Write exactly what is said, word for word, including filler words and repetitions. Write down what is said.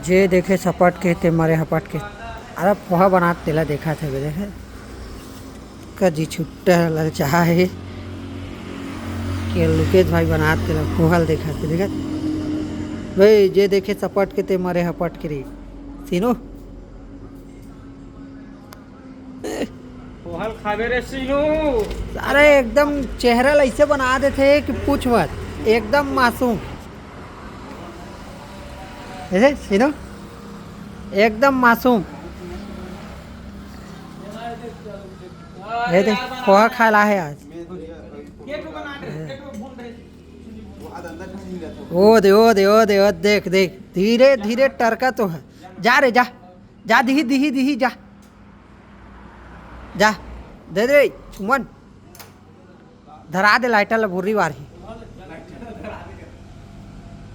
जे देखे सपट के ते मरे हपट के। अरे पोहा बनात तेला देखा थे बे, देखे का जी छुट्टा ललचाहा हे। के लुकेश भाई बनात तेला पोहा ल देखा थे, देखा भाई, जे देखे सपट के ते मरे हपट के रे। सीनू पोहा ल खाबे रे सीनू। अरे एकदम चेहरा ल ऐसे बना देथे कि पूछ मत, एकदम मासूम। ऐसे सीनू एकदम मासूम। ये देख पोहा खाए ला हे आज। ओ दे ओ दे ओ दे ओ देख देख, धीरे धीरे टरका तो है। जा रे जा, जा दिही दिही दिही जा, जा दे दे छुमन, धरा दे लाइटर ला भुर्री वार ही।